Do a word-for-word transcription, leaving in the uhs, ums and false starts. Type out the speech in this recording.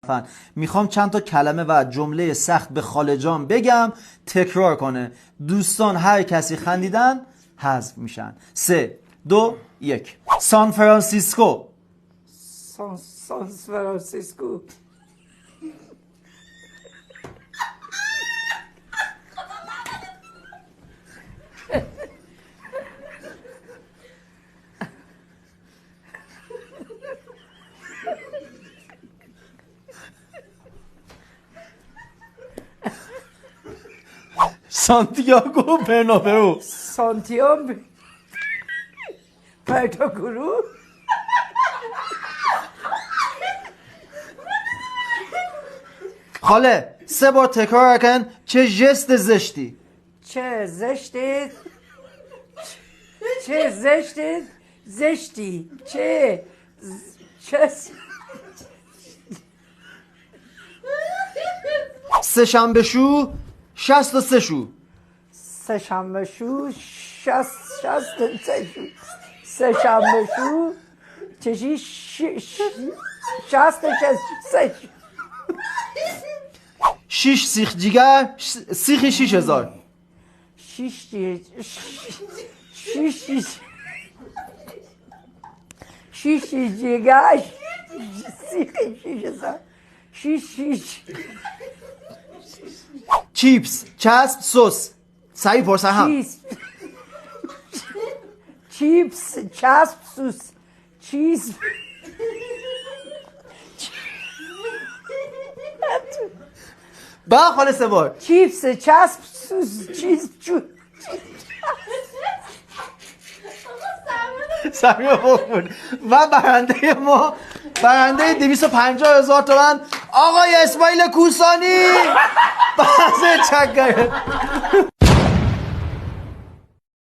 فن. می‌خوام چند تا کلمه و جملهٔ سخت به خاله جان بگم، تکرار کنه. دوستان هر کسی خندیدن حذف می‌شن. سه، دو، یک. سان فرانسیسکو. سان، سان فرانسیسکو. سانتیاگو برنابئو. سانتیاگو برنابئو. خاله، سه بار تکرار کن، چه ژست زشتی. چه زشتی. چه زشتی. زشتی. چه ز-، چه ز-، سه‌شنبه شو، شصت و سه شو. سه‌شنبه شو، شصت، شصت و سه شو. سه‌شنبه شو، چشی ش-، ش-، شصت و سه شو. شیش سیخ جیگر، ش-، سیخ شیش هزار. شیش، شیش، شیش، شیش، شیش، شیش. چیپس، چسب، سس. سریع پر سر هم. چیپس. چیپس، چسب، سس. چیز. با خالص بار. چیپس، چسب، سوس، چیز، چو. سمیرا بخون. و برندهٔ ما، برندهٔ دویست و پنجاه هزار تومن، آقای اسماعیل کوسانی. بازه چکر.